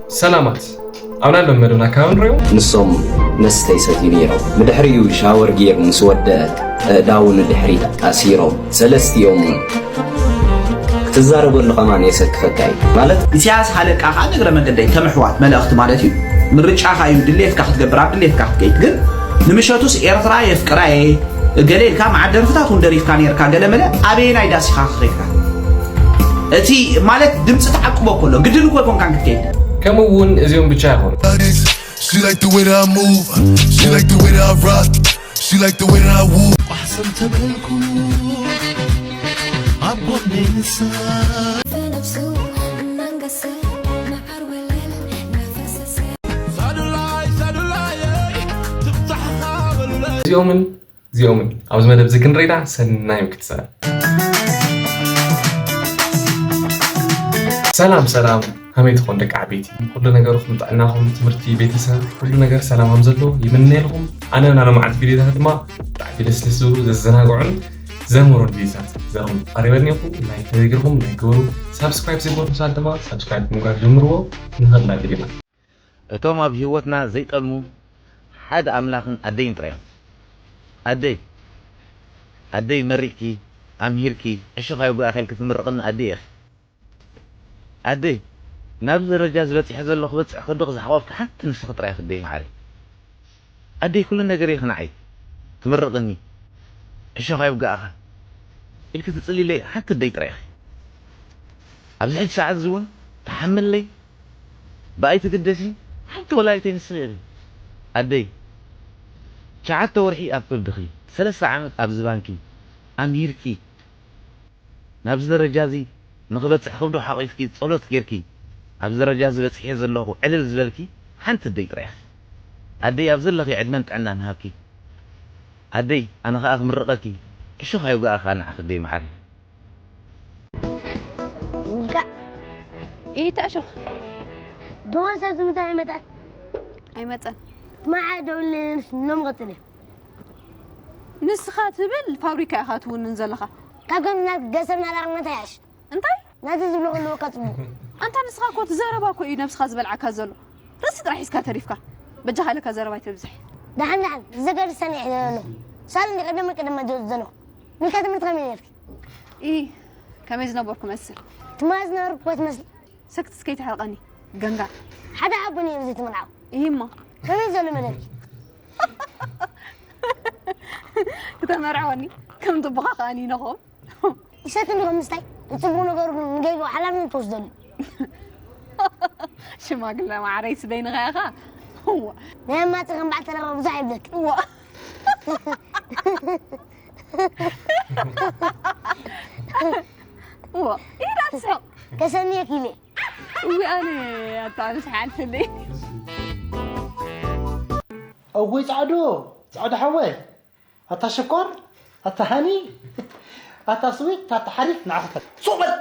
ሰላማት፣ ኣብ ናይ ሎም መደብና ካብ ንሪኦ። ንሶም መስተ ይሰትዩ ነይሮም። ብድሕሪኡ ሻወር ጌሩ ምስ ወደአ፣ ኣእዳዉ ንድሕሪት ኣሲሮም፣ ሰለስቲኦም ክትዛረበሉ ከማን የሰክፈካ እዩ። ማለት ኢሳያስ ሓለቃ ከዓ ንእግረ መንገደይ ከም ኣሕዋት መልእኽቲ ማለት እዩ። ምርጫኻ እዩ፣ ድሌትካ ክትገብር፣ ኣብ ድሌትካ ክትከይድ። ግን ንምሸቱስ ኤርትራ የፍቅራ እየ፣ ገለ ኢልካ መዓት ደርፍታት እውን ደሪፍካ ነይርካ፣ ገለ መለ ኣበየናይ ዳስ ኢኻ ከኺድካ? እቲ ማለት ድምፂ ተዓቅቦ ከሎ ግድን እኮ ኣይኮንካን ክትከይድ። ከምኡ እውን እዚኦም ብቻ ኣይኮኑ። She like the way that I move. She like the way that I rock. She like the way that I woo. ቋሕሰም ተበልኩ ኣብ ጎነይ ንሳ። እዚኦምን እዚኦምን ኣብዚ መደብ እዚ ክንረዳ ሰናይ ምክትታል። ሰላም ሰላም፣ ከመይ ትኾን ደቂ ዓበይቲ? ኩሉ ነገርኩም፣ ጥዕናኹም፣ ትምህርቲ፣ ቤተሰብ፣ ኩሉ ነገር ሰላም ከም ዘሎ ይምነየልኩም። ኣነ ናሎም መዓልቲ ቪዲዮታት ድማ ብጣዕሚ ደስ ደስ ዝብሉ ዘዘናግዑን ዘምህሩን ቪዲዮታት ዘኹም ቀሪበልኒኹ። ላይክ ተዘይገርኩም ላይክ ግበሩ። ሳብስክራይብ ዘይገበርኩም ሰባት ድማ ሳብስክራይብ ምግባር ጀምርዎ። ንኸድና ቪዲዮና። እቶም ኣብ ህይወትና ዘይጠልሙ ሓደ ኣምላኽን ኣደይን ጥራይ እዮም። ኣደይ፣ ኣደይ መሪቕኪ፣ ኣምሂርኪ፣ ዕሾኽ ኣይውጋእካ ኢልኪ ትምርቕኒ ኣደይ ኢኺ። ኣደይ፣ ናብዚ ደረጃ እዚ በጺሐ ዘለኹ ክበጽሕ ከለኹ ዝሓቖፍኪ ሓንቲ ንስኺ ጥራይ ኢኺ ኣደይ መዓረይ። ኣደይ፣ ኩሉ ነገር ኢኺ ንዓይ ትምርቕኒ፣ ዕሾኽ ኣይውጋእካ ኢልኪ ትጽልይለይ ሓንቲ ኣደይ ጥራይ ኢኺ። ኣብዚ ሕጂ ሰዓት እዚ እውን ትሓምለይ፣ ብኣይ ትግደሲ ሓንቲ ወላዲተይ ንስኺ ኢኺ። ኣደይ፣ ትሽዓተ ወርሒ ኣብ ከብድኺ፣ ሰለስተ ዓመት ኣብዚ ባንኪ ኣምሂርኪ፣ ናብዚ ደረጃ እዚ ንኽበጽሕ ከብዱ ሓቒፍኪ ጸሎት ጌርኪ ኣብዚ ደረጃ እዚ በጺሐ ዘለኹ ዕልል ዝበልኪ ሓንቲ ኣደይ ጥራይ ኢኺ። ኣደይ ኣብ ዘለኺ ዕድመን ጥዕናን ይሃብኪ። ኣደይ ኣነ ኸኣ ክምርቐኪ ዕሾኽ ኣይውጋእካ ንዓኺ ኣደይ መዓረይ። ውጋእ ኢታ ዕሾኽ። ደወል ሰብ ዝምታ ኣይመጣን። ኣይመጸን። ማዓ ደውል ሎም ቀጽለ። ንስኻ ትብል ፋብሪካ ኢኻ ትውንን ዘለኻ። ካብ ከም ናት ገሰብ ናት ኣርመታ ያሽ። እንታይ? ናቲ ዝብሎ ከለዎ ከጽቡ። ኣንታ ንስኻ እኮ እቲ ዘረባ እኮ እዩ ነብስኻ ዝበልዓካ ዘሎ። ርእሲ ጥራሕ ሒዝካ ተሪፍካ። በጃኻ ኢለካ ዘረባ ኣይተብዝሕ። ደሓን ደሓን ዝዘገድ ሰኒሕ ዘሎ። ሳል እንዲ ቀደም ቀደም ዘሎ። ሚካ ትምህርቲ ከመይ ነርኪ? ኢ ከመይ ዝነበርኩ መስል? ትማዝ ነበርኩ ትመስል። ሰክትስ ከይትሕርቐኒ ገንጋ። ሓደ ሓቦ ነይሩ ዘይትምርዓው። ኢሂማ። ከመይ ዘሎ መደብ? ክተመርዕወኒ ከም ጥቡኻ ከኣ ንኢነኹም። ይሰትን ዲኹም ምስታይ? እቲ ጽቡቕ ነገሩ ግን ንገይቡ ሓላፍነት ትወስደሉ። ሽማግለ ማዕረይ ስበይንኻ ኢኻ። እዋ። ናይ ኣማጺ ከም በዓል ተረባ ብዙሕ ኣይብለክ። እዋ። እዋ። ኢዳ ትስሕቕ። ከሰንየክ ኢለ። እዊ ኣነ ኣታ ምስ ሓልፍለይ። እውይ ጻዕዱ ጻዕዱ ሓወይ ኣታ ሽኮር ኣታ ሃኒ ኣታ ስዊት ኣታ ሓሪፍ ንዓኽተ ሱቕ በል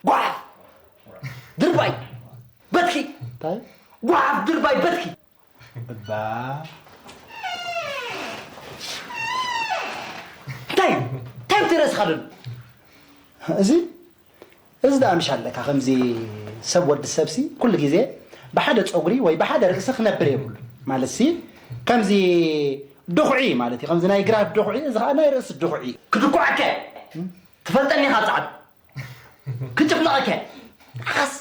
ጓሓፍ ድርባይ በትኪ እንታይ ጓሓፍ ድርባይ በትኪ እባ እንታይ እንታይ ብትረስኻ ደሉ እዚ እዚ ደኣ ምሽ ኣለካ ከምዚ ሰብ ወዲ ሰብሲ ኩሉ ግዜ ብሓደ ፀጉሪ ወይ ብሓደ ርእሲ ክነብር የብሉ ማለት ሲ ከምዚ ድኹዒ ማለት እዩ ከምዚ ናይ ግራት ድኹዒ እዚ ከዓ ናይ ርእሲ ድኹዒ እዩ ክድኩዐከ ትፈልጠኒ ካብ ጻዕዱ ክጭፍለቐከ ዓስ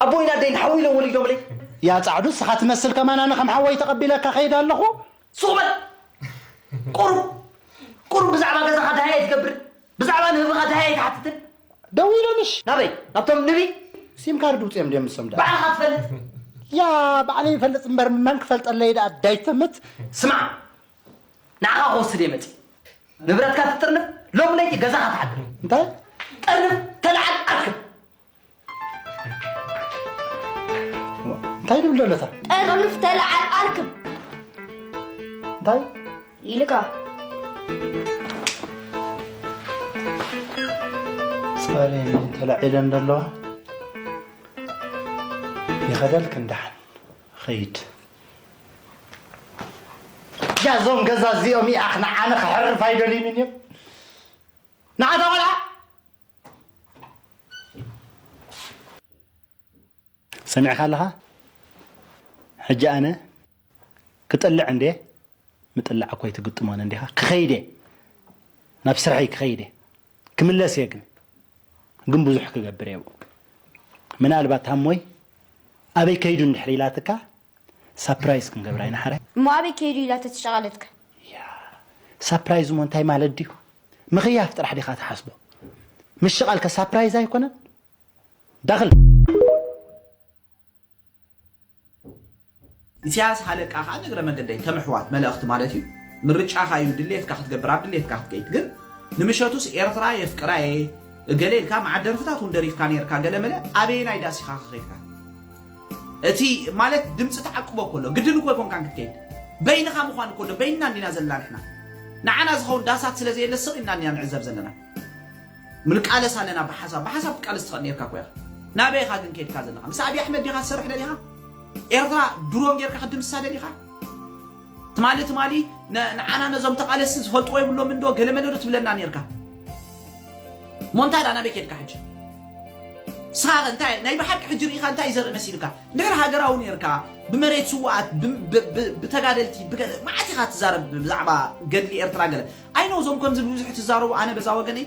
ኣቦይን ኣደይን ሓው ኢሎም ወሊዶምለይ ያ ፃዕዱ ስኻ ትመስል ከማን ኣነ ከም ሓወይ ተቐቢለካ ከይድ ኣለኹ ሱቕ በል ቁሩብ ቁሩብ ብዛዕባ ገዛኻ ደሃይ ኣይትገብር ብዛዕባ ንህብኻ ደሃይ ኣይትሓትትን ደው ኢሎምሽ ናበይ ናብቶም ንቢ ሲም ካርድ ውፅኦም ድዮም ንሶም ደኣ ባዕልኻ ትፈልጥ ያ ባዕለይ ይፈልጥ እምበር መን ክፈልጠለይ ደኣ ዳይተምት ስማዕ ንዓኻ ክወስድ እየ መፂ ንብረትካ ትጥርንፍ ሎም ለይቲ ገዛኻ ትሓድር እንታይ ጠርንፍ ተለዓል ኣርክብ እንታይ ድብል ደለታ ጠርንፍ ተለዓል ኣርክብ እንታይ ኢልካ ፀሬ ተላዒለን ዘለዋ ይኸደልክ እንዳሓን ኸይድ ያዞም ገዛ እዚኦም ይኣኽ ንዓነ ክሕርፍ ኣይደልዩን እዮም ንዓታ ቆልዓ ሰሚዕካ ኣለኻ ሕጂ ኣነ ክጥልዕ እንዴ? ምጥላዕ እኮ ኣይትግጥሞን እንዲኻ። ክኸይድ እየ፣ ናብ ስርሐይ ክኸይድ እየ። ክምለስ እየ ግን። ግን ብዙሕ ክገብር እየ ብኡ። ምናልባት ሃሞይ ኣበይ ከይዱ እንድሕር ኢላትካ፣ ሳፕራይዝ ክንገብራ ኢና ሓራይ። እሞ ኣበይ ከይዱ ኢላ ተትሸቓለትካ? ያ፣ ሳፕራይዝ እሞ እንታይ ማለት ድዩ? ምኽያፍ ጥራሕ ዲኻ ትሓስቦ? ምሽቓልከ ሳፕራይዝ ኣይኮነን? ዳኽል። ኢሳያስ ሃለቃ ከኣ ንእግረ መንገደይ ከም ኣሕዋት መልእኽቲ ማለት እዩ። ምርጫኻ እዩ፣ ድሌትካ ክትገብር ኣብ ድሌትካ ክትከይድ። ግን ንምሸቱስ ኤርትራ የፍቅራ እየ እገለ ኢልካ መዓት ደርፍታት እውን ደሪፍካ ነይርካ ገለ መለ ኣበየናይ ዳስ ኢኻ ከኸይድካ? እቲ ማለት ድምፂ ተዓቅቦ ከሎ ግድን እኮ ኣይኮንካን ክትከይድ። በይንኻ ምዃን ከሎ በይንና እንዲና ዘለና ንሕና። ንዓና ዝኸውን ዳሳት ስለ ዘየለ ስቕ ኢልና እንዲና ንዕዘብ ዘለና። ምንቃለስ ኣለና ብሓሳብ ብሓሳብ ትቃለስ ትኽእል ነርካ እኮ ኢኻ። ናበይ ኢኻ ግን ከይድካ ዘለኻ? ምስ ኣብይ ኣሕመድ ዲኻ ትሰርሕ ደሊኻ? ኤርትራ ድሮን ጌርካ ክትድምስሳ ደሊኻ? ትማሊ ትማሊ ንዓና ነዞም ተቓለስቲ ዝፈልጥዎ የብሎም እንዶ ገለመለ ዶ ትብለና ነርካ? ሞንታዳ ናበይ ከይድካ ሕጂ? ንስኻ እንታይ ናይ ብሓቂ ሕጂ ርኢኻ እንታይ ዘርኢ መሲልካ? እንድሕር ሃገራዊ ነርካ ብመሬት ስውኣት ብተጋደልቲ ብገለ መዓት ኢኻ ትዛረብ ብዛዕባ ገድሊ ኤርትራ ገለ ኣይኖ እዞም ከምዚ ብብዙሕ ትዛረቡ ኣነ በዛ ወገነይ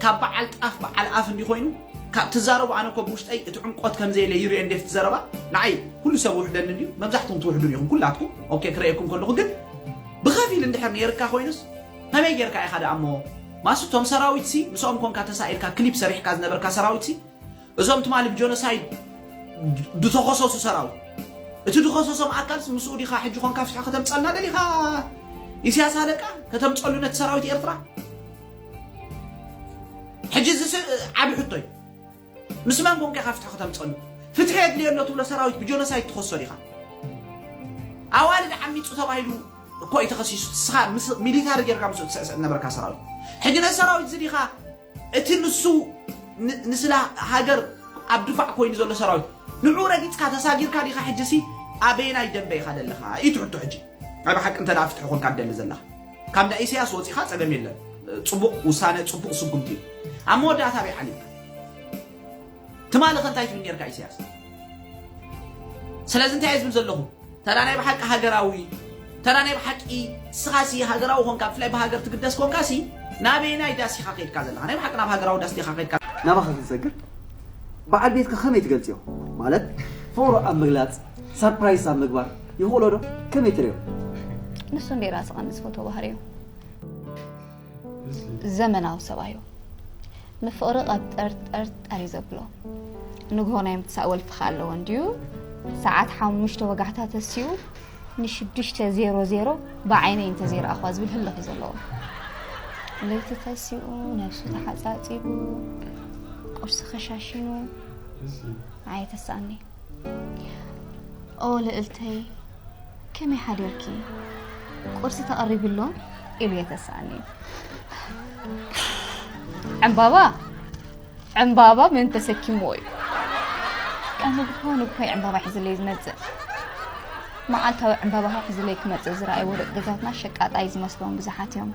ካብ በዓል ጣፍ በዓል ኣፍ እንዲ ኮይኑ ካብ ትዛረቡ ኣነ እኮ ብውሽጠይ እቲ ዕምቆት ከምዘየለ ይርዮ እንዴ ትዘረባ ንዓይ ኩሉ ሰብ ውሕደኒ እንድዩ መብዛሕትኩም ትውሕዱን ኢኹም ኩላትኩም ኦኬ ክረየኩም ከለኹ ግን ብኸፊል እንድሕር ነይርካ ኮይኑስ ከመይ ጌርካ ኢኻ ደኣ እሞ ማሱ እቶም ሰራዊት ሲ ምስኦም ኮንካ ተሳኢልካ ክሊፕ ሰሪሕካ ዝነበርካ ሰራዊት ሲ እዞም ትማሊ ብጆኖሳይድ ድተኸሰሱ ሰራዊት እቲ ድኸሰሶም ኣካልስ ምስኡ ዲኻ ሕጂ ኾንካ ፍትሒ ከተምፀልና ደሊኻ ኢሳያስ ኣለቃ ከተምፀሉ ነቲ ሰራዊት ኤርትራ ሕጂ እዚ ዓብ ሕቶ እዩ ምስ መን ኮንካ ኢኻ ፍትሒ ከተምፀሉ ፍትሒ የድልየ ኣሎ ትብሎ ሰራዊት ብጆኖሳይድ ትኸሶ ዲኻ ኣዋልድ ዓሚፁ ተባሂሉ እኮ እዩ ተኸሲሱ ስኻ ሚሊታሪ ጌርካ ምስኡ ትስዕስዕ ነበርካ ሰራዊት ሕጂ ነቲ ሰራዊት እዚ ዲኻ እቲ ንሱ ንስለ ሃገር ኣብ ድፋዕ ኮይኑ ዘሎ ሰራዊት ንዑ ረጊፅካ ተሳጊርካ ዲኻ ሕጂ ሲ ኣበየናይ ደንበ ኢኻ ዘለኻ እዩ ትሕቶ ሕጂ ናይ ብሓቂ እንተ ፍትሒ ኮንካ ደሊ ዘለኻ ካብ ናይ ኢሳያስ ወፂኻ ፀገም የለን ፅቡቕ ውሳነ ፅቡቕ ስጉምቲ እዩ ኣብ መወዳእታ ኣበይ ዓሊምካ ትማሊ ከ እንታይ ትብል ኔርካ ኢሳያስ ስለዚ እንታይ እየ ዝብል ዘለኹ ተዳ ናይ ብሓቂ ሃገራዊ ተዳ ናይ ብሓቂ ስኻ ሲ ሃገራዊ ኮንካ ብፍላይ ብሃገር ትግደስ ኮንካ ሲ ናበየናይ ዳስ ኢኻ ከይድካ ዘለኻ ናይ ብሓቂ ናብ ሃገራዊ ዳስ ዲኻ ከይድካ ናባኻ ክንሰግር በዓል ቤትካ ከመይ ትገልጽዮ ማለት ፍቕሩ ኣብ ምግላጽ ሰርፕራይዝ ኣብ ምግባር ይኽእሎ ዶ ከመይ ትሪኦ ንሱ እንዴ ራስኻ ንዝፈቶ ባህሪዮ ዘመናዊ ሰብኣዮ ንፍቕሪ ቀብጠር ጠርጠር እዩ ዘብሎ ንግሆ ናይ ምትሳእ ወልፊ ከ ኣለዎ እንድዩ ሰዓት ሓሙሽተ ወጋሕታ ተሲኡ ንሽዱሽተ ዜሮ ዜሮ ብዓይነይ እንተዘይረኣኽዋ ዝብል ህልኽ እዩ ዘለዎ ለይቲ ተሲኡ ነብሱ ተሓፃፂቡ ቁርሲ ከሻሽኑ ኣየተስኣኒ ኦ ልእልተይ ከመይ ሓዲርኪ ቁርሲ ተቐሪቡ ኣሎ ኢሉ የተስኣኒ ዕምባባ ዕምባባ መን ተሰኪምዎ እዩ ቀንጉ ንግሆ እዩ ዕምባባ ሒዝለይ ዝመፅእ መዓልታዊ ዕምባባ ሒዝለይ ክመፅእ ዝረኣይዎ ደቂ ገዛትና ሸቃጣ እዩ ዝመስሎም ብዙሓት እዮም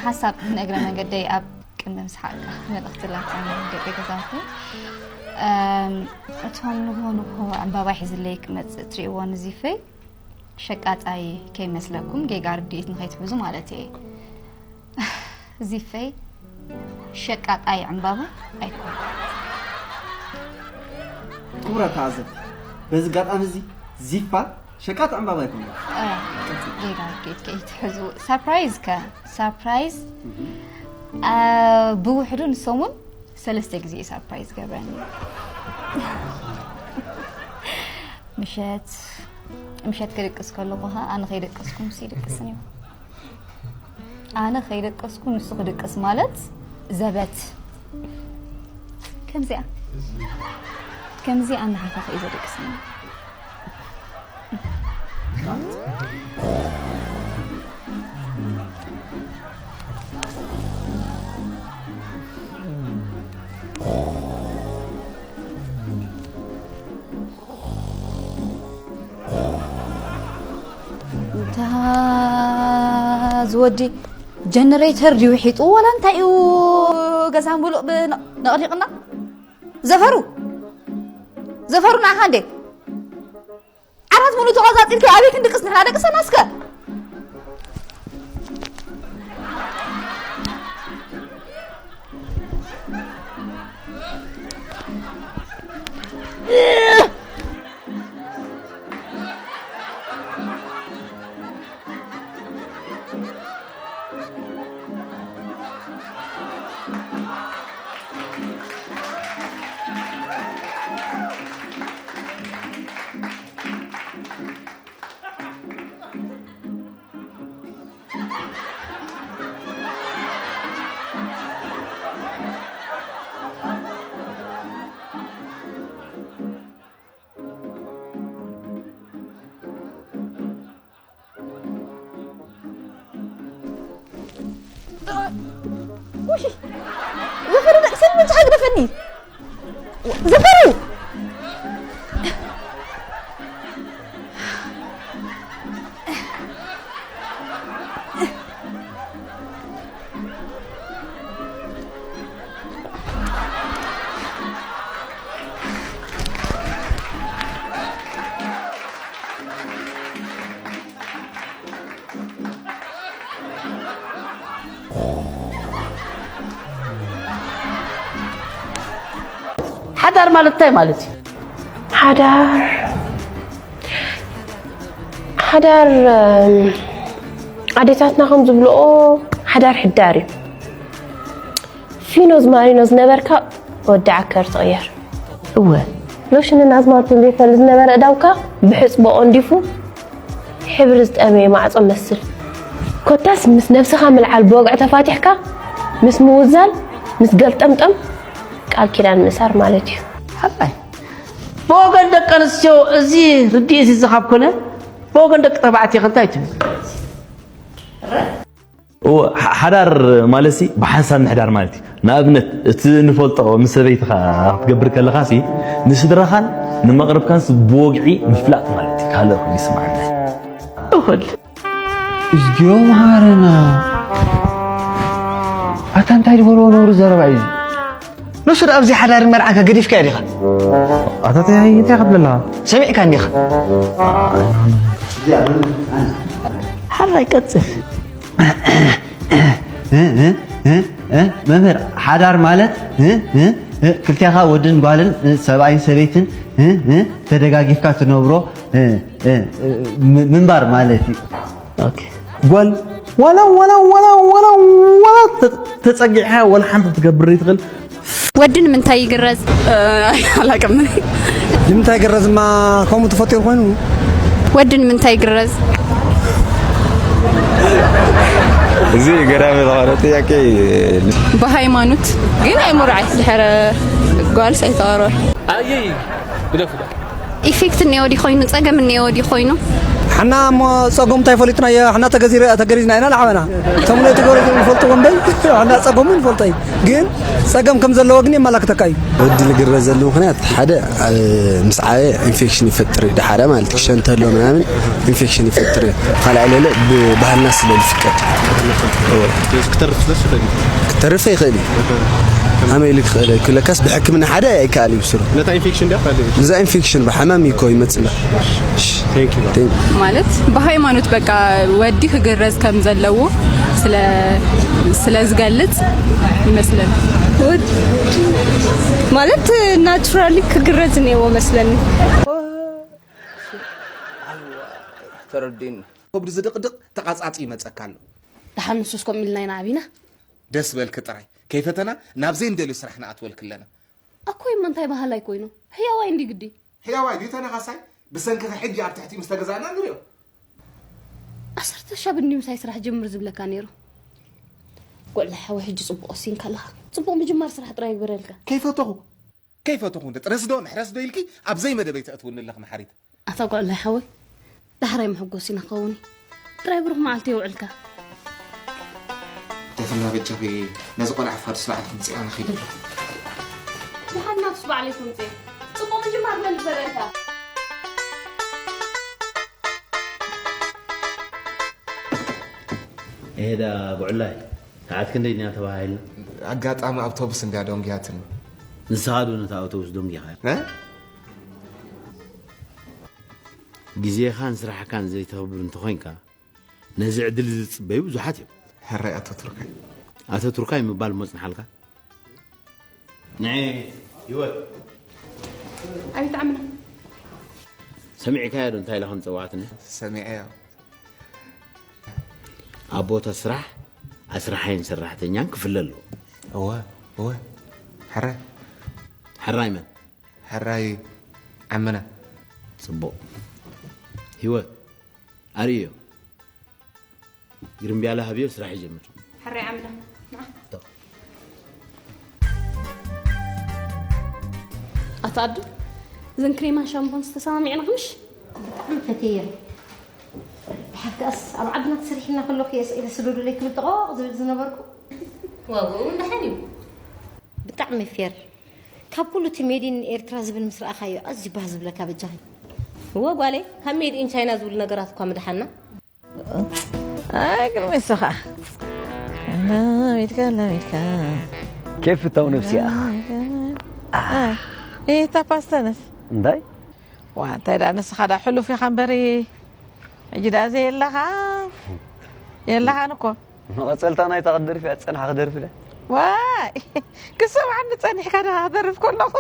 ሓሳብ ንእግረ መንገደይ ኣብ ቅድሚ ምስሓቅ መልእኽቲ ላካ ደቂ ገዛውቲ እቶም ንግሆ ንግሆ ዕምባባ ሒዝለይ ክመፅእ ትሪእዎ ንዚፈይ ሸቃጣይ ከይመስለኩም ጌጋ ርድኢት ንኸይትሕዙ ማለት እየ ዚፈይ ሸቃጣይ ዕምባባ ኣይኮን ክቡራት ተዓዘብቲ በዚ ኣጋጣሚ እዚ ዚፋ ሸቃጥ ዕምባባ ኣይኮነ ጌጋ ርድኢት ከይትሕዙ ሳፕራይዝ ከ ሳፕራይዝ ብውሕዱ ንሶም እውን ሰለስተ ግዜ እዩ ሳፕራይዝ ገብረኒ ምሸት ምሸት ክድቅስ ከለኹ ኸ ኣነ ከይደቀስኩ ምስ ይድቅስን እዩ ኣነ ከይደቀስኩ ንሱ ክድቅስ ማለት ዘበት ከምዚኣ ከምዚ ኣናሓፋኺ እዩ ዘደቅስኒ እንታ ዝወዲ ጀነሬተር ድዩ ሒጡ ወላ እንታይ እዩ ገዛ ሙሉእ ነቕሊቕና ዘፈሩ ዘፈሩ ንዓኻ እንዴ ሙሉ ተቐጻጺልካ ኣበይ ክንድቅስ ንሕና ደቅሰና እስከ። ውይ፣ ዘፈሩ ደቅሰኒ መጽሓ ግደፈኒ። ዘፈሩ! ሓዳር ማለት እንታይ ማለት እዩ? ሓዳር፣ ሓዳር፣ እም፣ ኣዴታትና ከም ዝብልኦ ሓዳር ሕዳር እዩ። ፊኖ ዝማሪኖ ዝነበርካ ወዲ ዓከር ትቕየር። እወ። ሎሽንን ኣዝማልቶን ዘይፈሊ ዝነበረ እዳውካ ብሕጽቦ ቆንዲፉ ሕብሪ ዝጠመየ ማዕጾ መስል። ኮታስ ምስ ነብስኻ ምልዓል ብወግዒ ተፋቲሕካ ምስ ምውዛል፣ ምስ ገልጠምጠም ቃል ኪዳን ምእሳር ማለት እዩ። ሓቃይ። ብወገን ደቂ ኣንስትዮ እዚ ርድኢት እዚ ካብ ኮነ፣ ብወገን ደቂ ተባዕትዮ ከ እንታይ ትብል? እወ፣ ሓ-፣ ሓዳር ማለትሲ ብሓንሳብ ምሕዳር ማለት እዩ። ንኣብነት፣ እቲ ንፈልጦ ምስ ሰበይትኻ ክትገብር ከለኻሲ፣ ንስድራኻን ንመቕርብካንስ ብወግዒ ምፍላጥ ማለት እዩ። ካልእ ይስምዓኒ። እኹል። እዝግዮ መሃረና። ኣታ እንታይ ዝበልዎ ነውሪ ዘረባ እዩ እዚ? ንሱ ደኣ ኣብዚ ሓዳርን መርዓን ከገዲፍካዮ ዲኻ? ኣታ እንታይ፣ እንታይ ክትብል ኣለኻ? ሰሚዕካ እንዲኻ? ሓራይ ቀጽል። እ፣ እ፣ እ፣ እ፣ መምህር፣ ሓዳር ማለት፣ እ፣ እ፣ እ፣ ክልቴኻ ወድን ጓልን፣ እ፣ ሰብኣይን ሰበይትን፣ እ፣ እ፣ ተደጋጊፍካ ትነብሮ፣ እ፣ እ፣ እ፣ ም-፣ ምንባር ማለት እዩ። ኦኬ። ጓል ዋላ፣ ዋላ፣ ዋላ፣ ዋላ፣ ዋላ ተ-፣ ተጸጊዕካ ዋላ ሓንቲ ትገብር ይትኽእል። ወዲ ንምንታይ ይግረዝ? እ፣ ኣላቅም። ንምንታይ ይግረዝማ ከምኡ ተፈጢሩ ኮይኑ? ወዲ ንምንታይ ይግረዝ? እዚ ገራሚ ዝኾነ ጥያቄ እዩ። ብሃይማኖት ግን ኣይምርዓይ ድሕረ ጓልስ ኣይተቐርበ። ኣየይ ግደፉ። ኢፌክት እኒኦ ዲ ኮይኑ፣ ጸገም እኒኦ ዲ ኮይኑ? ሓና እሞ ጸገሙ እንታይ ፈሊጥናዮ? ሓና ተገዚረ-፣ ተገሪዝና ኢና ንዓበና። እቶም ናይ ተገሪዞም ይፈልጥዎ እምበር፣ ሓና ጸገሙ ንፈልጦ እዩ። ግን ጸገም ከም ዘለዎ ግን የመላክተካ እዩ። ወዲ ልግረዘሉ ምኽንያት ሓደ፣ እ፣ ምስ ዓየ ኢንፌክሽን ይፈጥር እዩ። ደሓረ ማለት ክሸንተሎ ምናምን ኢንፌክሽን ይፈጥር እዩ። ካልኣይ ለለ ብባህልና ስለ ዝፍቀድ። እወ። ስለዚ ክተርፍ ስለ ዝኽእል እዩ። ክተርፍ ይኽእል እዩ። ከመይ ኢሉ ክኽእል? ክለካስ ብሕክምና ሓደ ኣይከኣል እዩ ብስሩ። ነታ ኢንፌክሽን ድያ ካልእ? ብዛ ኢንፌክሽን ብሓማም እዩ እኮ ይመጽእ። እሺ። ቴንክ ዩ። ቴንክ ዩ። ማለት ብሃይማኖት በቃ ወዲ ክግረዝ ከም ዘለዎ ስለ፣ ስለ ዝገልጽ ይመስለኒ። ወድ-፣ ማለት ናቹራሊ ክግረዝ እኒአዎ መስለኒ። ተረዲን። ከብዱ ዝድቕድቕ ተቓጻጺ ይመጸካ ኣሎ። ደሓን ንሱስ ከምኡ ኢልና ኢና ዓቢና። ደስ በልኪ ጥራይ። ከይፈተና ናብ ዘይንደልዮ ስራሕ ንኣትወልኪ ኣለና። ኣኮይ እሞ እንታይ በሃላይ ኮይኑ? ሕያዋይ እንዲ ግዲ። ሕያዋይ ድዩ ተነኻሳይ? ብሰንክኺ ሕጂ ኣብ ትሕቲ ምስ ተገዛእና ንሪኦ። ዓሰርተ ሻብ እንዲ ምሳይ ስራሕ ጀምር ዝብለካ ነይሩ። ጎዕለ ሓወይ ሕጂ ጽቡቕ ወሲንካ ኣለኻ። ጽቡቕ ምጅማር ስራሕ ጥራይ ይግበረልካ። ከይፈተኹ፣ ከይፈተኹ እንደ ጥረስዶ ምሕረስዶ ኢልኪ ኣብ ዘይመደበይ ተእትውኒ ኣለኺ መሓሪት። ኣታ ጓዕላይ ሓወይ፣ ዳሕራይ መሐጎሲና ክኸውን እዩ። ጥራይ ብሩኽ መዓልቲ የውዕልካ። ደፍና በጃኺ ነዚ ቆልዓ ፋዱስ ንዓኺ ምጽኣ ንኺድ። ደሓን ናቱስ ባዕለይ ክምጽእ። ጽቡቕ ምጅማር መን ዝበለልካ? ኤዳ ጉዕላይ፣ ሰዓት ክንደይ ድና ተባሂልና? ኣጋጣሚ ኣውቶቡስ እንድያ ደንጉያትኒ። ንስኻ ዶ ነታ ኣውቶቡስ ደንጊኻ? እ? ግዜኻን ስራሕካን ዘይተኽብር እንተኾይንካ፣ ነዚ ዕድል ዝጽበዩ ብዙሓት እዮም። ሕራይ ኣቶ ቱርካይ። ኣቶ ቱርካይ ምባል እሞ ጽንሓልካ። ንዒ ህይወት። ኣቤት ዓምና። ሰሚዕካዮ ዶ እንታይ ኢላ ከም ጸዋዕትኒ? ሰሚዐዮ። ኣብ ቦታ ስራሕ ኣስራሓይን ሰራሕተኛን ክፍለ ኣለዎ። እወ፣ እወ። ሕራይ። ሕራይ መን? ሕራይ ዓምና። ጽቡቕ። ህይወት፣ ኣርእዮ። ግርምብያለ ሃብዮ ስራሕ ይጀምር። ሕራይ ዓምና። ንዓ። ኣታ ኣዱ፣ እዘን ክሬማን ሻምፖን ዝተሰማሚዕና ምሽ? ብጣዕሚ ፈትየን። ብሓቅስ ኣብ ዓድና ተሰሪሕና ከለኹ እየ ስኢለ ስደዱለይ ክብል ጥቕቕ ዝብል ዝነበርኩ። ዋግኡ እውን ደሓን እዩ። ብጣዕሚ ፌር። ካብ ኩሉ እቲ ሜድ ኢን ኤርትራ ዝብል ምስ ረኣኻዮ ኣዝዩ ባህ ዝብለካ በጃኺ። እወ ጓለይ፣ ካብ ሜድ ኢን ቻይና ዝብሉ ነገራት እኳ ምደሓና። ኣይ ግርመይ ንስኻ። ላሚድካ፣ ላሚድካ። ኬፍ ፍታው ነፍሲ ኣኽ። ኣይ፣ እታ ፓስተንስ? እንታይ? ዋ፣ እንታይ ደኣ ንስኻ ደኣ ሕሉፍ ኢኻ እምበሪ። ሕጂ ደኣ ዘየለኻ፣ የለኻን እኮ። መቐጸልታ ናይታ ክትደርፍ እያ ዝጸንሓ ክደርፍ ኢለ። ዋይ፣ ክሰምዓኒ ጸኒሕካ ዲኻ ክደርፍ ከለኹ?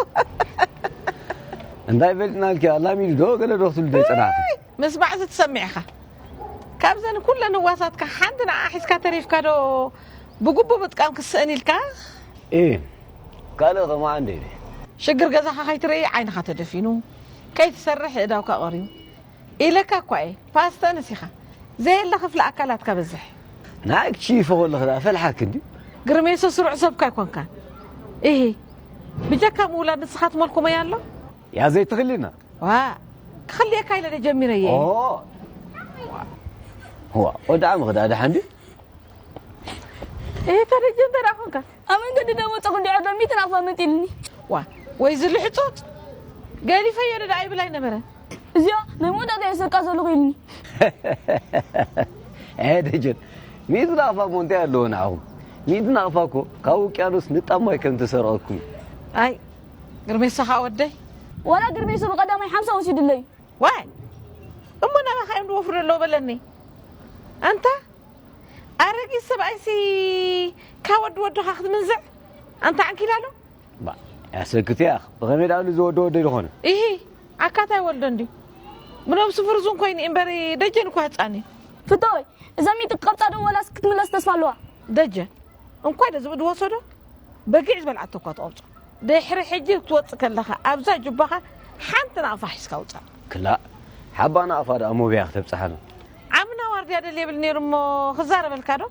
እንታይ ፈሊጥናልኪ? ኣላሚዱ ዶ ገለ ዶ ክትብሊ ዶ ይጸናሕኪ? ዋይ፣ ምስማዕ እዚ ትሰምዕ ኢኻ። ካብዘን ኩለን ህዋሳትካ ሓንቲ ንዓ ሒዝካ ተሪፍካ ዶ ብግቡእ ምጥቃም ክስእን ኢልካ? እ፣ ካልእ ከማኣ እንደ ኢለ። ሽግር ገዛኻ ከይትርኢ ዓይንኻ ተደፊኑ፣ ከይትሰርሕ ኣእዳውካ ቀርዩ። ኢለካ እኳ እየ፣ ፓስተንስ ኢኻ። ዘየለ ክፍሊ ኣካላትካ በዝሕ። ንዓይ ክቺፎ ከለኺ ደኣ ፈልሓኪ እንድዩ። ግርሜሶ ስሩዕ ሰብካ ኣይኮንካን። ኢሂ፣ ብጀካ ምውላድ ንስኻ ትመልኩመያ ኣሎ? ያ ዘይትኽሊና። ዋ፣ ክኽልየካ ኢለ ዶ ጀሚረየ? ኦ። ዋ፣ ወዲ ዓመ ክዳ ደሓን ድዩ? እህ፣ ተደጀ እንተ ደኣ ኾንካ? ኣብ መንገዲ ዶ ወጸኹ እንዲዖ ዶ ሚእቲ ናቕፋ መጢልኒ። ዋ፣ ወይ ዝልሕጹጽ። ገዲፈዮ ዶ ደኣ ይብል ኣይነበረን? እዚኣ ናይ መወዳእታ እየ ዝሰርቃ ዘለኹ ኢልኒ። ኤ ደጀን፣ ሚእቲ ናቕፋ እሞ እንታይ ኣለዎ ንዓኹም? ሚእቲ ናቕፋ እኮ ካብ ውቅያኖስ ንጣብ ማይ ከም ተሰርቐኩም እዩ። ኣይ፣ ግርሜሳ ኸኣ ወደይ። ዋላ ግርሜሱ ብቐዳማይ ሓምሳ ወሲዱለይ። ዋይ፣ እሞ ናባኻ እዮም ዝወፍሩ ዘለዉ በለኒ። ኣንታ ኣረጊት ሰብኣይሲ ካብ ወዲ ወድኻ ክትምንዝዕ? ኣንታ ዓንኪላሎ። ባ፣ ያሰክት ያኽ፣ ብኸመይ ደኣ ዝወዶ ወዶ ዝኾነ? ኢሂ፣ ዓካታይ ወልዶ እንድዩ። ብነብሱ ፍርዙን ኮይኑ እምበሪ ደጀን እኮ ህጻን እዩ። ፍታወይ፣ እዛ ሚእቲ ክቐብጻ ዶ ወላስ ክትምለስ ተስፋ ኣለዋ? ደጀን፣ እንኳይ ዶ ዝብኢ ዝወሰዶ? በጊዕ ዝበልዓቶ እኳ ትቐብጾ። ድሕሪ ሕጂ ክትወጽእ ከለኻ ኣብዛ ጁባኻ ሓንቲ ናቕፋ ሒዝካ ውጻእ። ክላእ፣ ሓባ ናቕፋ ደኣ ሞብያ ክተብጽሓ ዶ? ዓምና ዋርድያ ደልየ ይብል ነይሩ እሞ ክዛረበልካ ዶ?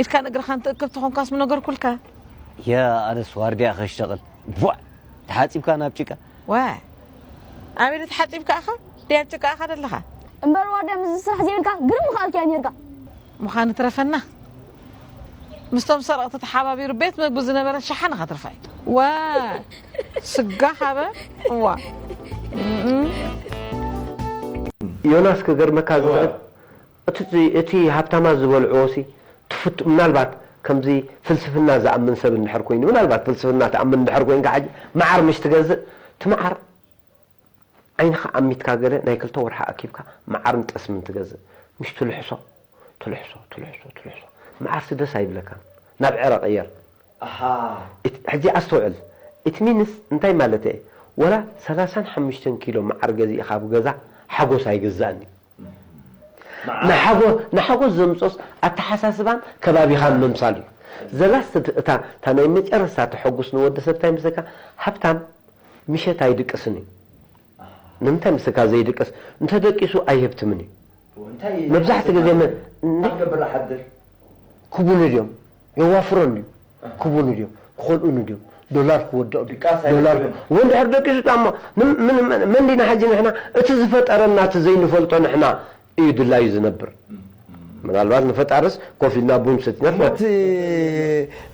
ኢድካን እግርኻን ትእክብ ተኾንካስ ምነገርኩልካ። ያ፣ ኣነስ ዋርድያ ከሽተቕል። ቧዕ! ተሓጺብካ ናብ ጭቃ። ዋ! ኣበይ ተሓጺብካ ኢኻ? ድያ ኣብ ጭቃ ኢኻ ዘለኻ? እምበር ዋርድያ ምስ ስራሕ ዘይብልካ ግርም ምኸኣልካያ ነይርካ። ምዃኑ ትረፈና። ምስቶም ሰረቕቲ ተሓባቢሩ ቤት መግቡ ዝነበረ ሸሓነ ከትርፋ እዩ። ዋ! ስጋ ሃበ? ዋ! እም። ዮናስ፣ ክገርመካ ዝኽእል፣ እዋ። እቲ፣ እቲ ሃብታማት ዝበልዕዎ ሲ ትፍቱ-፣ ምናልባት ከምዚ ፍልስፍና ዝኣምን ሰብ እንድሕር ኮይኑ፣ ምናልባት ፍልስፍና ትኣምን እንድሕር ኮይንካ፣ ሕጂ መዓር ምሽ ትገዝእ፣ እቲ መዓር ዓይንኻ ኣሚትካ ገለ ናይ ክልተ ወርሒ ኣኪብካ መዓርን ጠስምን ትገዝእ። ምሽ ትልሕሶ፣ ትልሕሶ፣ ትልሕሶ፣ ትልሕሶ። መዓርሲ ደስ ኣይብለካን። ናብ ዕረ ቀየር። ኣሃ። እት-፣ ሕጂ ኣስተውዕል። ኢት ሚንስ እንታይ ማለት እየ? ወላ ሰላሳን ሓሙሽተን ኪሎ መዓር ገዚእኻ ኣብ ገዛ ሓጎስ ኣይግዛእን እዩ። መዓር። ንሓጎ-፣ ንሓጎስ ዘምጾስ ኣተሓሳስባን ከባቢኻን ምምሳል እዩ። ዘላስት እታ፣ እታ ናይ መጨረስታ ተሐጉስ ንወዲ ሰብ እንታይ ምስለካ? ሃብታም ምሸት ኣይድቅስን እዩ። ንምንታይ ምስለካ ዘይድቅስ? እንተደቂሱ ኣይህብትምን እዩ። እንታይ መብዛሕትኡ ግዜ መ-፣ እንታይ እንደ-፣ ክገብር ሓድር? ክቡሉ ድዮም? የዋፍሮ እንድዩ። ክቡሉ ድዮም? ክኸልኡኒ ድዮም? ዶላር ክወድቕ ድዩ? ድቃስ ዶላር ኣይብልን። ክወ-፣ ወንድሕር ደቂሱ ጣሞ፣ ምን-፣ ምን-፣ ምን-፣ መን ዲና ሕጂ ንሕና? እቲ ዝፈጠረና፣ እቲ ዘይንፈልጦ ንሕና እዩ ድላዩ ዝነብር። ምናልባት ንፈጣርስ ኮፍ ኢልና ቡን ሰቲና እሞ እቲ፣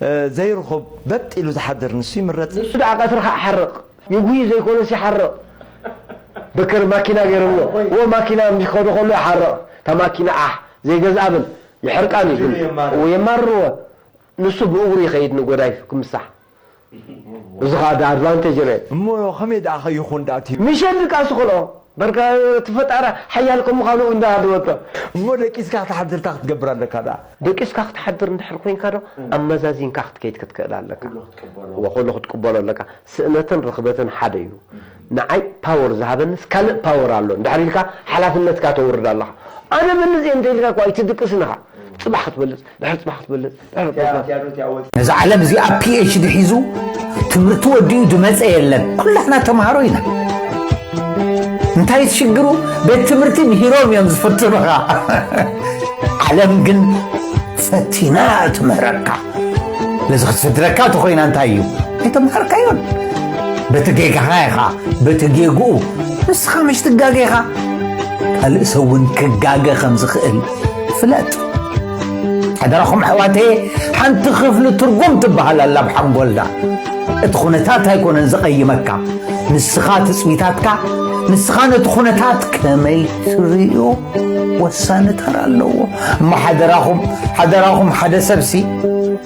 እ፣ ዘይርኹብ በጥ ኢሉ ዝሓድር ንሱ ይምረጽ። ንሱ ደኣ ቀትሪ ከኣ ሓርቕ። ይጉይ ዘይኮነስ ይሓርቕ። በከር ማኪና ገይሮምዎ። እዎ ማኪና ምስ ከዱ ከሎ ይሓርቕ። እታ ማኪና ኣሕ ዘይገዝኣ ብል ይሕርቃን እዩ። ሽሉ የማርር። እዎ የማርርዎ። ንሱ ብእግሩ ይኸይድ ንጎዳይ ክምሳሕ። እዚ ኸኣ ዳ ኣድቫንቴጅ ርአ። እሞ ከመይ ደኣ ኸይኹን ደኣ እቲ ምሸት ድቃሱ ከልኦ። በርካ እቲ ፈጣራ ሓያል ከም ምዃኑ እንዳሃለወቶ። እሞ ደቂስካ ክትሓድር እንታይ ክትገብር ኣለካ ደኣ? ደቂስካ ክትሓድር እንድሕር ኮይንካ ዶ ኣመዛዚንካ ክትከይድ ክትክእል ኣለካ። ወ ኩሉ ክትቅበሎ ኣለካ። ስእነትን ርኽበትን ሓደ እዩ። ንዓይ ፓወር ዝሃበንስ ካልእ ፓወር ኣሎ እንድሕር ኢልካ ሓላፍነትካ ተውርድ ኣለኻ። ኣነ በንዚኤ እንተኢልካ እኳ ኣይትድቅስን ኢኻ። ፅባሕ ክትበልፅ ድሕሪ ፅባሕ ክትበልፅ ድሕሪ ክትበልፅ። ነዛ ዓለም እዚኣ ፒኤችዲ ሒዙ ትምህርቲ ወዲኡ ዝመፀ የለን። ኩላህና ተምሃሮ ኢና። እንታይ ሽግሩ? ቤት ትምህርቲ ምሂሮም እዮም ዝፍትኑኻ። ዓለም ግን ፈቲና ትምህረካ። ነዚ ክትፍትነካ ተኾይና እንታይ እዩ? ኣይተምሃርካዮን። በቲ ጌጋኻ ኢኻ፣ በቲ ጌግኡ። ንስኻ መሽ ትጋገ ኢኻ? ካልእ ሰብ እውን ክጋገ ከም ዝኽእል ፍለጥ። ሓደራኹም ኣሕዋተየ፣ ሓንቲ ክፍሊ ትርጉም ትበሃል ኣላ ኣብ ሓንጎልና። እቲ ኩነታት ኣይኮነን ዝቐይመካ፣ ንስኻ ትጽቢታትካ፣ ንስኻ ነቲ ኩነታት ከመይ ትርእዮ ወሳኒ ተራ ኣለዎ። እሞ ሓደራኹም፣ ሓደራኹም ሓደ ሰብሲ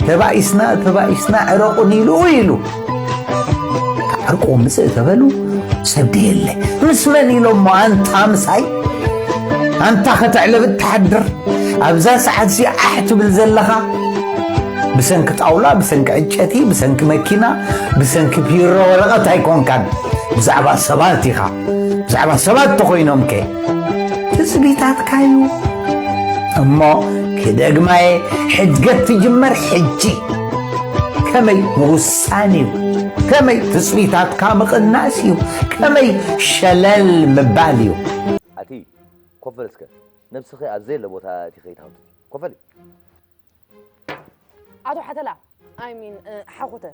ተባኢስና፣ ተባኢስና ዕረቑኒ ኢሉ ኢሉ። ካብ ዕርቁ ምጽእ ተበሉ ሰብ ድየለ። ምስ መን ኢሎሞ ኣንታ ምሳይ? ኣንታ ከተዕለብ እትሓድር ኣብዛ ሰዓት እዚኣ ዓሕ ትብል ዘለኻ? ብሰንኪ ጣውላ፣ ብሰንኪ ዕጨቲ፣ ብሰንኪ መኪና፣ ብሰንኪ ፒሮ ወረቐት ኣይኮንካን። ብዛዕባ ሰባት ኢኻ። ብዛዕባ ሰባት ተኾይኖምከ? ትጽቢታትካዩ። እሞ ክደግማየ፣ ሕድገት ትጅመር ሕጂ። ከመይ ምውሳን እዩ። ከመይ ትጽቢታትካ ምቕናስ እዩ። ከመይ ሸለል ምባል እዩ። ኣቲ ኮፍ በል እስከ። ነብስኺ ኣብ ዘየለ ቦታ እቲ ከይትሃውትቲ። ኮፍ በሊ። ኣቶ ሓተላ፣ I mean ሓኾተ፣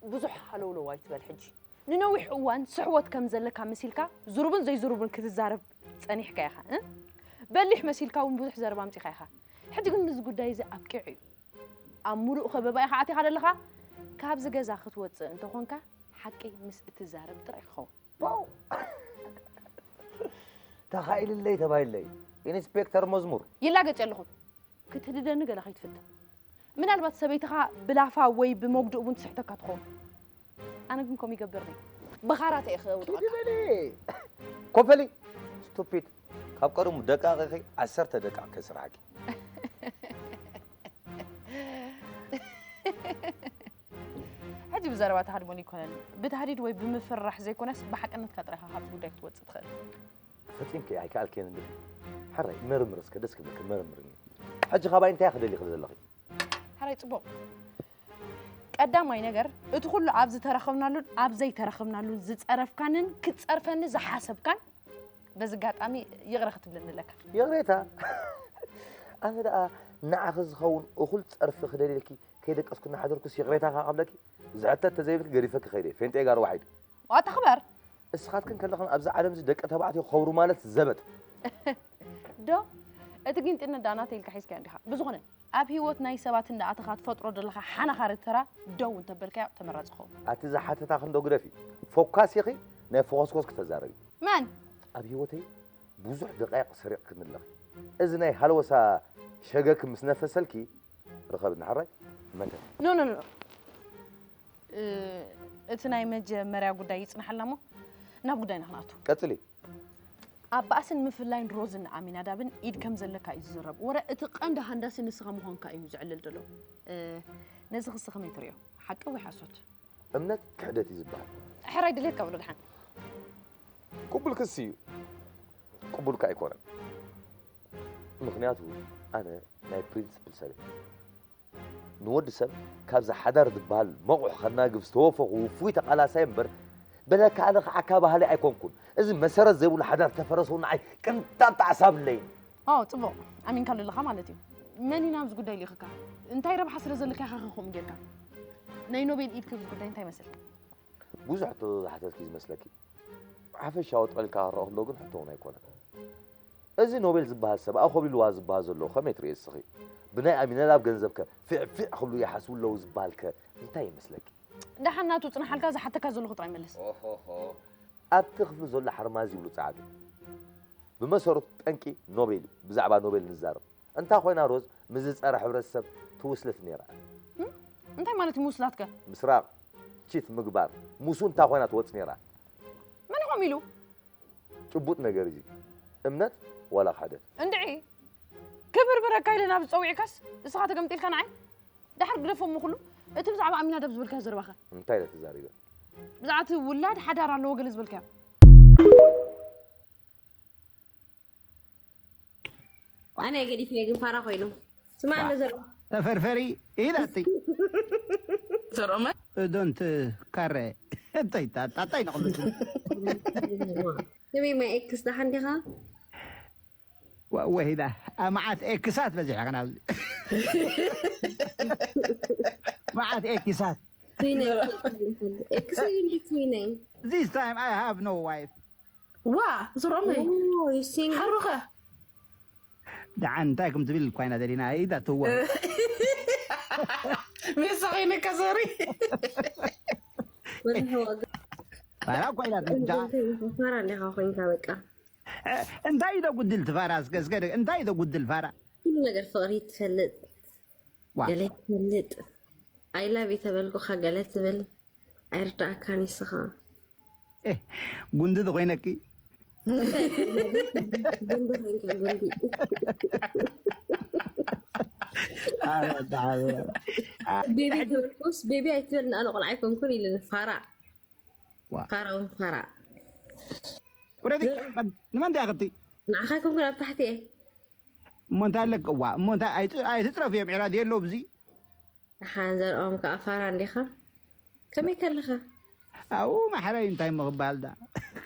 ብዙሕ ሃለውለው ኣይትበል ሕጂ። ንነዊሕ እዋን ስሕወት ከም ዘለካ መሲልካ ዝሩብን ዘይዝሩብን ክትዛረብ ጸኒሕካ ኢኻ። እ? በሊሕ መሲልካ እውን ብዙሕ ዘረባ ኣምጺኻ ኢኻ። ሕጂ ግን እዚ ጉዳይ እዚ ኣብቂዑ እዩ። ኣብ ሙሉእ ከበባ ኢኻ ኣቲኻ ዘለኻ። ካብዚ ገዛ ክትወጽእ እንተኾንካ ሓቂ ምስ እትዛረብ ጥራይ ክኸውን። ፖው! ተኻኢልለይ ተባሂለይ። ኢንስፔክተር መዝሙር። ይላገጽ ኣለኹ። ክትህድደኒ ገለ ከይትፍትን። ምናልባት ሰበይትኻ ብላፋ ወይ ብመጉድኡ እውን ትስሕተካ ትኸውን። ኣነ ግን ከምኡ ይገብር ነይ። ብኻራተ እየ ክውጥቐካ። ኮፈሊ ስቱፒድ። ካብ ቀደሙ ደቃቕ ኢኺ፣ ዓሰርተ ደቃቕ ከስርሓኪ። ሕጂ ብዘረባ ተሃድሞኒ ኣይኮነን። ብታህዲድ ወይ ብምፍርራሕ ዘይኮነስ ብሓቅነትካ ጥራይ ኢኻ ካብዚ ጉዳይ ክትወጽእ ትኽእል። ፈጺምኪ ኣይከኣልክን እንድኺ። ሕራይ መርምር እስከ ደስ ክብለኪ መርምርኒ። ሕጂ ካባይ እንታይ ኢኺ ደሊኺ ዘለኺ? ሕራይ ጽቡቕ። ቀዳማይ ነገር እቲ ኩሉ ኣብ ዝተራኸብናሉን ኣብ ዘይተራኸብናሉን ዝጸረፍካንን ክትጸርፈኒ ዝሓሰብካን በዚ ኣጋጣሚ ይቕረ ክትብለኒ ኣለካ። ይቕሬታ? ኣነ ደኣ ንዓኺ ዝኸውን እኹል ጸርፊ ክደልየልኪ ከይደቀስኩ እናሓደርኩስ ይቕሬታ ከኣ ክብለኪ? ዝሕተት ተዘይብልኪ ገዲፈኪ ከይደ። ፌንጤ ጋር ዋሒድ። ዋጣ ክበር። እስኻትክን ከለኽን ኣብዛ ዓለምዚ ደቂ ተባዕትዮ ክኸብሩ ማለት ዘበት። ዶ? እቲ ጊንጢነት ደኣ ናተይ ኢልካ ሒዝካዮ እንዲኻ። ብዝኾነ፣ ኣብ ህይወት ናይ ሰባት እንዳኣተኻ ትፈጥሮ ዘለኻ ሓናኻሪ ተራ ደው እንተበልካዮ ተመራጺ ክኸውን። ኣቲ ዝሓተታኽን ዶ ግደፊ። ፎካስ ኢኺ፣ ናይ ፎኾስኮስ ክተዛረቢ። መን? ኣብ ህይወተይ ብዙሕ ደቃይቕ ሰሪቕክኒ ኣለኺ። እዚ ናይ ሃለወሳ ሸገክ ምስ ነፈሰልኪ ርኸብኒ ሓራይ መተ። No no no no እቲ ናይ መጀመርያ ጉዳይ ይጽናሓልና እሞ ናብ ጉዳይና ክንኣቱ። ቀጽሊ። ኣብ ባእስን ምፍላይን ሮዝን ኣሚናዳብን ኢድ ከም ዘለካ እዩ ዝዝረብ። ወረ እቲ ቀንዲ ሃንዳሲ ንስኻ ምዃንካ እዩ ዝዕልል ዘሎ። ነዚ ክሲ ከመይ ትርእዮ? ሓቂ ወይ ሓሶት? እምነት ክሕደት እዩ ዝበሃል። ሕራይ ድሌትካ በሎ ደሓን። ቅቡል ክሲ እዩ። ቅቡል ከ ኣይኮነን። ምኽንያቱ ኣነ ናይ ፕሪንስፕል ሰብ እየ። ንወዲ ሰብ ካብዚ ሓዳር ዝበሃል መቑሕ ከናግፍ ዝተወፈኹ ውፉይ ተቓላሳይ እምበር በለካ ኣነ ክዓካ በሃሊ ኣይኮንኩን። እዚ መሰረት ዘይብሉ ሓዳር ተፈረሰ ንዓይ ቅንጣብ ጣዕሳ ኣብለይን። ኦ ጽቡቕ ኣሚንካሉ ኣለኻ ማለት እዩ። መን ኢና ኣብዚ ጉዳይ ልኢኽካ? እንታይ ረብሓ ስለ ዘለካ ኢኻ ከምኡ ጌርካ? ናይ ኖቤል ኢድ ክብዚ ጉዳይ እንታይ ይመስል? ብዙሕ ሕቶ ዝሓተትኪ ዝመስለኪ። ሓፈሻዊ ጠቕሊልካ ክረኣ ከለኹ ግን ሕቶ እውን ኣይኮነን። እዚ ኖቤል ዝበሃል ሰብ ኣኾብሊልዋ ዝበሃል ዘሎ ከመይ ትርእዮ እስኺ? ብናይ ኣሚነዳብ ገንዘብ ከ ፊዕፊዕ ክብሉ ይሓስቡ ኣለዉ ዝበሃል ከ እንታይ ይመስለኪ? ደሓን ናቱ ጽንሓልካ ዝሓተካ ዘለኹ ጥራይ መልስ። ኦሆሆ። ኣብቲ ክፍሊ ዘሎ ሓርማዝ ይብሉ ጸዓዱ። ብመሰረቱ ጠንቂ ኖቤል እዩ። ብዛዕባ ኖቤል ንዛረብ። እንታ ኮይና ሮዝ ምስዚ ጸረ ሕብረተሰብ ትውስልት ነይራ። እንታይ ማለት እዩ ምስላትከ? ምስራቕ፣ ቺት ምግባር፣ ሙሱ እንታ ኮይና ትወጽ ነይራ። መን ኢኹም ኢሉ? ጭቡጥ ነገር እዩ። እምነት ዋላ ክሕደት። እንድዒ ክብርብረካ ኢለ ናብ ዝጸውዕካስ እስኻ ተገምጢልካ ንዓይ? ደሓር ግደፎ እሞ ኩሉ እቲ ብዛዕባ ኣሚናደብ ዝበልካዮ ዘረባኸ? እንታይ ኢለ ተዛሪበ? ብዛዕባ እቲ ውላድ ሓዳር ኣለዎ ገለ ዝበልካዮ። ኣነ ገዲፍዮ ግን ፋራ ኮይኑ። ስማ ኣሎ ዘርኦ። ተፈርፈሪ ኢላትይ። ዘርኦመ? ዶንት ካረ። እንታይ ታ-፣ ታ-፣ እንታይ ንቕልዱ? ስሚ ማይ ኤክስ ደሓን ዲኻ? ወ-፣ ወሂዳ። ኣ፣ መዓት ኤክሳት በዚሐ ከናብዚ። መዓት ኤክሳት። ትዊነይ። ኤክስ እዩ እንዲ ትዊነይ። This time I have no wife. ዋ፣ ዝሮመይ። ኦ፣ you single? ሓሩኸ? ደሓን እንታይ ከም ትብል እኳ ኢና ደሊና፣ ኢዳ ትዋ። ሜሳ ኮይነ ከዘሪ። ወላ ዋጋ። ፋራ እኳ ኢላ ትምዳ። ፋራ እንዲኻ ኮይንካ በቃ። እ፣ እንታይ ኢዶ ጉድል ትፋራ? እስከ፣ እስከ፣ እንታይ ኢዶ ጉድል ፋራ? ኩሉ ነገር ፍቕሪ ትፈልጥ። ዋ። ገለ ትፈልጥ። I love you ተበልኩኻ ገለ ትብል። ኣይርዳእካን ይስኻ። ኤ፣ ጉንዲ ዶ ኮይነኪ? ጉንዲ ኮይንካ ጉንዲ። ኣረ፣ ኣረ። ቤቢ ተበልኩስ፣ ቤቢ ኣይትበል፣ ንኣነ ቆልዓ ኣይኮንኩን ኢሉኒ። ፋራ። ዋ። ፋራ እውን ፋራ። ውረዲ፣ ንመን ድኣ ክትይ? ንዓኻ ኣይኮንኩን ኣብ ታሕቲ እየ። እሞ እንታይ ኣለክ? ዋ፣ እሞ እንታይ ኣይት-፣ ኣይትጽረፍ እዮም፣ ዕራድ የሎ ብዚ። ደሓን ዘርኦም ከኣ ፋራ እንዲኻ? ከመይ ከለኻ? ኣው፣ ማሕረይ እንታይ እሞ ክበሃል ዳ?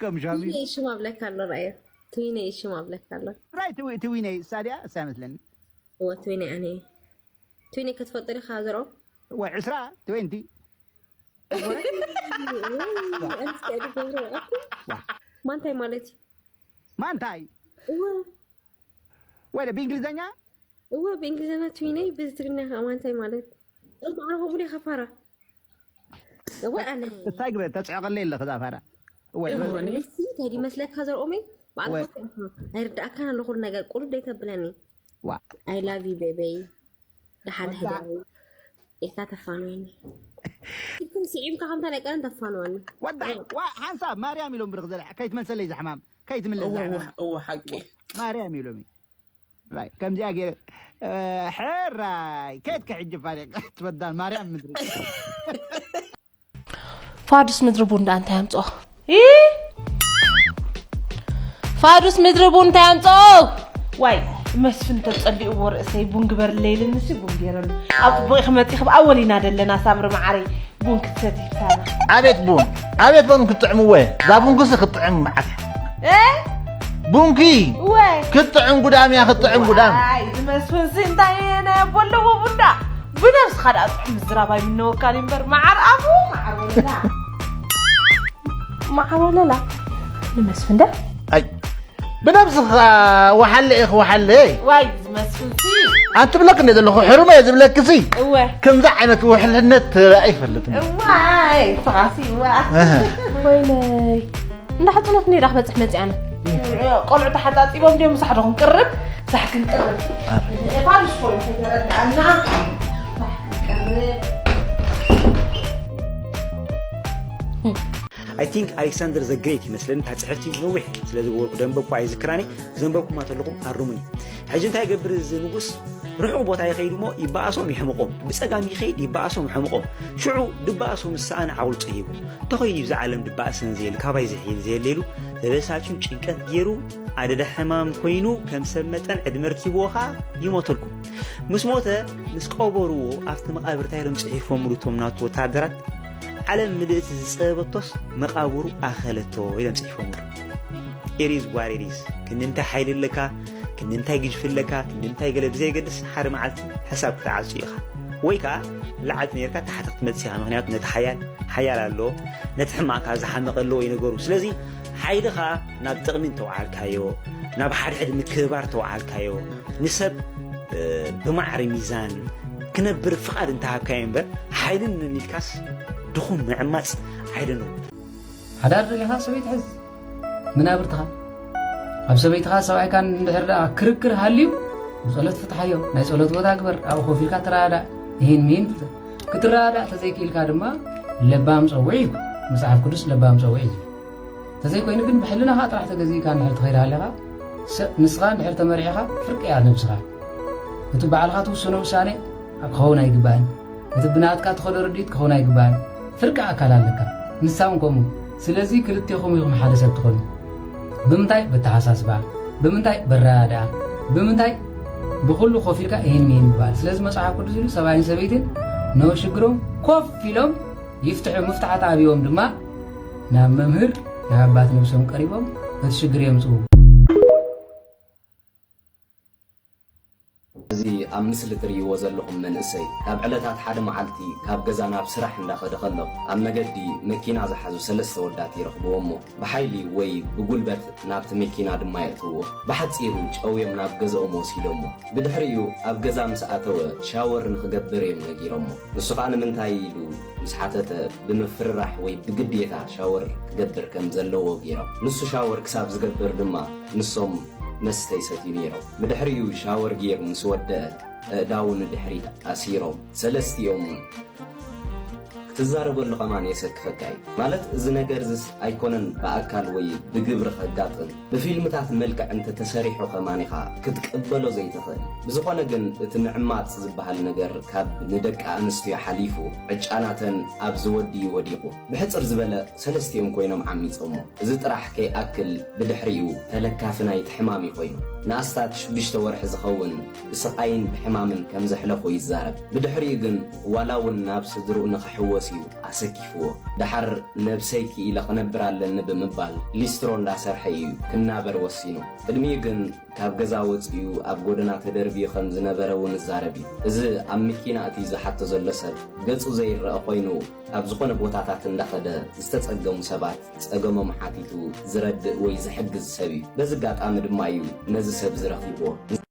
ከም ሻሚ። ትዊነይ ሽም ኣብለካ ኣሎ፣ ረኣዮ። ትዊነይ ሽም ኣብለካ ኣሎ። ራይ ትዊ-፣ ትዊነይ፣ እሳ ድያ? እሳ ይመስለኒ። እወ፣ ትዊነይ ኣነ እየ። ትዊነይ ክትፈልጦ ዲኻ ዘርኦም? እወ፣ ዕስራ፣ ትዌንቲ። እወ። ኣምስተ እየ ዝገብሮ። ዋ። ማንታይ ማለት እዩ? ማንታይ? እወ። ወደ ብእንግሊዝኛ? እወ፣ ብእንግሊዝኛ ትዊነይ፣ ብትግርኛ ከኣ ማንታይ ማለት? እሞ ኣነ ከምኡ ዲኻ ፋራ? እወ፣ ኣነ። እንታይ ግበ-፣ ተጽዕቐለይ ኣለኺ እዛ ፋራ። እወ፣ እወ፣ እወ። ንስ እንታይ ይመስለካ ዘርኦመይ? ባዕልኻ ወ- እኮ ኢኻ። ኣይርዳእካን ኣሎ ኩሉ ነገር፣ ቁሩብ ደይተብለኒ። ዋ። I love you, ቤበይ። ደሓን ወዳ። ሕደሪ። ኢልካ ተፋንወኒ። ኢልኩም ስዒምካ ከምታ ናይ ቀደም ተፋንወኒ። ወዳ፣ ዋ፣ ሓንሳብ ማርያም ኢሎም ብርኽ ዘለ-፣ ከይትመልሰለይ ዝሕማም፣ ከይትምለስ እወ፣ ዝሕማም። እወ፣ እወ፣ ሓቂ። ማርያም ኢሎም። ራይ፣ ከምዚኣ ገይረ፣ እ፣ ሕራይ፣ ከየትከ ሕጂ ፋሪቕ ትበዳል ማርያም ምድሪ። ፋዱስ ምድሪ ቡን ደኣ እንታይ ኣምጽኦ? ኢ? ፋዱስ ምድሪ ቡን እንታይ ኣምጽኦ? ዋይ፣ መስፍን ተጸሊእዎ ርእሰይ ቡን ግበርለይ ኢልንሲ ቡን ገይረሉ። ኣብ ጽቡቕ ኢኺ መጺኺ፣ ብኣወል ኢና ደለና ሳምሪ መዓረይ፣ ቡን ክትሰቲ ምሳና። ኣቤት ቡን፣ ኣቤት ቡን ክትጥዕምዎ። እዛ ቡንኩሲ ክትጥዕም መዓት። እ? ቡንኪ። እወ። ክትጥዕም ጉዳም እያ፣ ክትጥዕም ጉዳም። ዋይ፣ እዚ መስፍንሲ እንታይ ናይ ኣቦ ኣለዎ ቡንዳ? ብነብስኻ ደኣ ጥዑም ምዝራብ ኣይምነወካን እምበር፣ መዓር ኣፉ፣ መዓር ወለላ። መዓር ወለላ። ንመስፍን ዳ? ኣይ፣ ብነብስኻ ወሓለ ኢኺ፣ ወሓለ። ዋይ፣ እዚ መስፍንሲ። ኣንቲ ብለክ እንደ ዘለኹ ሕሩመ እየ ዝብለክሲ። እወ። ከምዚ ዓይነት ውሕልነት ተራእየ ኣይፈልጥን። እዋይ፣ ፍቓሲ፣ እዋ። እህ። ወይለይ። እንዳ ሓጽነት እንዲዳ ክበጽሕ መጽእ ኣነ። ቆልዑ ተሓጻጺቦም ድዮም ምሳሕ ዶ ክንቅርብ? ምሳሕ ክንቅርብ። ኣረ። ፋሪስ ኮይኑ ከይተረድኣና። ምሳሕ ክንቅርብ። I think Alexander the Great ይመስለኒ፣ እታ ጽሕፍቲ ነዊሕ ስለ ዝገበርኩ ደንበብኩ ኣይዝክራን እየ። ዘንበብኩማ ተለኹም ኣርሙኒ። ሕጂ እንታይ ይገብር እዚ ንጉስ? ርሑቕ ቦታ ይኸይድ እሞ ይበኣሶም የሕምቖም። ብጸጋም ይኸይድ ይበኣሶም የሕምቖም። ሽዑ ድበኣሶ ምስ ሰኣነ ዓውልጾ ሂቡ። እንተኾይኑ ይብዛ ዓለም ድበኣሰን ዘየል ካባይ ዝሕይል ዘየለ ኢሉ ተበሳጭዩ ጭንቀት ገይሩ ኣደዳ ሕማም ኮይኑ ከም ሰብ መጠን ዕድመ ርኪብዎ ኸኣ ይሞተልኩም። ምስ ሞተ ምስ ቀበርዎ ኣብቲ መቓብር እንታይ ኢሎም ጽሒፎምሉ እቶም ናቱ ወተሃደራት? ዓለም ምልእቲ ዝጸበበቶስ መቓብሩ ኣኸለቶ ኢሎም ጽሒፎምሉ። It is what it is። ክንዲ እንታይ ሓይሊ ኣለካ፣ ክንዲ እንታይ ግጅፊ ኣለካ፣ ክንዲ እንታይ ገለ ብዘየገድስ፣ ሓደ መዓልቲ ሕሳብ ክትዓጹ ኢኻ። ወይ ከኣ ላዕሊ ነርካ ታሕቲ ክትመጽእ ኢኻ። ምኽንያቱ ነቲ ሓያል ሓያል ኣለዎ፣ ነቲ ሕማቕ ከኣ ዝሓመቐ ኣለዎ እዩ ነገሩ። ስለዚ ሓይልኻ ናብ ጥቕሚ እንተውዓልካዮ፣ ናብ ሓድሕድ ምክብባር እንተውዓልካዮ፣ ንሰብ፣ እ፣ ብማዕረ ሚዛን ክነብር ፍቓድ እንተሃብካዮ እምበር፣ ሓይልን ኢልካስ ድኹም ምዕማጽ፣ I don't know። ሓዳር ደሊኻ ሰበይቲ ሕዝ። መናብርትኻ ኣብ ሰበይትኻ ሰብኣይካን እንድሕር ደኣ ክርክር ሃልዩ ብጸሎት ፍትሓዮ። ናይ ጸሎት ቦታ ግበር። ኣብኡ ኮፍ ኢልካ ተረዳዳእ። ይህን ምሂን ፍትሕ። ክትረዳዳእ ተዘይክኢልካ ድማ ለባም ጸውዕ እዩ። መጽሓፍ ቅዱስ ለባም ጸውዕ እዩ። ተዘይኮይኑ ግን ብሕልናኻ ጥራሕ ተገዚእካ እንድሕር ትኸይድ ሃሊኻ፣ ንስኻ እንድሕር ተመሪሕኻ ፍርቂ እያ ነብስኻ። እቲ ባዕልኻ ትውስኖ ውሳኔ ክኸውን ኣይግባእን። እቲ ብናትካ ትኸዶ ርድኢት ክኸውን ኣይግባእን። ፍርቂ ኣካል ኣለካ፣ ንሳ እውን ከምኡ። ስለዚ ክልቴኹም ኢኹም ሓደ ሰብ ትኾኑ። ብምንታይ? በተሓሳስባ። ብምንታይ? በረዳድኣ። ብምንታይ? ብኹሉ ኮፍ ኢልካ ይህን ይህን ይበሃል። ስለዚ መጽሓፍ ቅዱስ ኢሉ ሰብኣይን ሰበይትን ነው ሽግሮም ኮፍ ኢሎም ይፍትሑ። ምፍታሓት ኣብዮም ድማ ናብ መምህር፣ ናብ ኣባት ነብሶም ቀሪቦም እቲ ሽግር የምጽኡ። እዚ ኣብ ምስሊ ትርእይዎ ዘለኹም መንእሰይ ካብ ዕለታት ሓደ መዓልቲ ካብ ገዛ ናብ ስራሕ እንዳኸደ ከሎ ኣብ መገዲ መኪና ዝሓዙ ሰለስተ ወዳት ይረኽብዎ እሞ ብሓይሊ ወይ ብጉልበት ናብቲ መኪና ድማ የእትውዎ። ብሓጺሩ ጨውዮም ናብ ገዝኦም ወሲዶሞ። ብድሕሪኡ ኣብ ገዛ ምስ ኣተወ ሻወር ንኽገብር እዮም ነጊሮሞ። ንሱ ኸኣ ንምንታይ ኢሉ ምስ ሓተተ ብምፍርራሕ ወይ ብግዴታ ሻወር ክገብር ከም ዘለዎ ገይሮም። ንሱ ሻወር ክሳብ ዝገብር ድማ ንሶም መስተ ይሰትዩ ነይሮም። ብድሕሪኡ ሻወር ገይሩ ምስ ወደአ ኣእዳዉ ንድሕሪት ኣሲሮም ሰለስቲኦም ክትዛረበሉ ከማን የሰክፈካ እዩ። ማለት እዚ ነገር ዝስ ኣይኮነን ብኣካል ወይ ብግብሪ ከጋጥም ብፊልምታት መልክዕ እንተተሰሪሑ ከማን ኢኻ ክትቅበሎ ዘይትኽእል። ብዝኾነ ግን እቲ ምዕማፅ ዝበሃል ነገር ካብ ንደቂ ኣንስትዮ ሓሊፉ ዕጫናተን ኣብዚ ወዲ እዩ ወዲቑ። ብሕፅር ዝበለ ሰለስቲኦም ኮይኖም ዓሚፆሞ። እዚ ጥራሕ ከይኣክል ብድሕሪኡ ተለካፊ ናይቲ ሕማም እዩ ኮይኑ። ንኣስታት ሽዱሽተ ወርሒ ዝኸውን ብስቓይን ብሕማምን ከም ዘሕለፎ ይዛረብ። ብድሕሪኡ ግን ዋላ እውን ናብ ስድርኡ ንኽሕወስ እዩ ኣሰኪፍዎ። ደሓር ነብሰይ ክኢለ ክነብር ኣለኒ ብምባል ሊስትሮ እንዳሰርሐ እዩ ክናበር ወሲኑ። ቅድሚኡ ግን ካብ ገዛ ወፂኡ ኣብ ጎደና ተደርቢዩ ከም ዝነበረ እውን እዛረብ እዩ። እዚ ኣብ መኪና እቲ ዝሓቶ ዘሎ ሰብ ገፁ ዘይረአ ኮይኑ ኣብ ዝኾነ ቦታታት እንዳኸደ ዝተፀገሙ ሰባት ፀገሞም ሓቲቱ ዝረድእ ወይ ዝሕግዝ ሰብ እዩ። በዚ ኣጋጣሚ ድማ እዩ ነዚ ሰብ ዝረኺብዎ።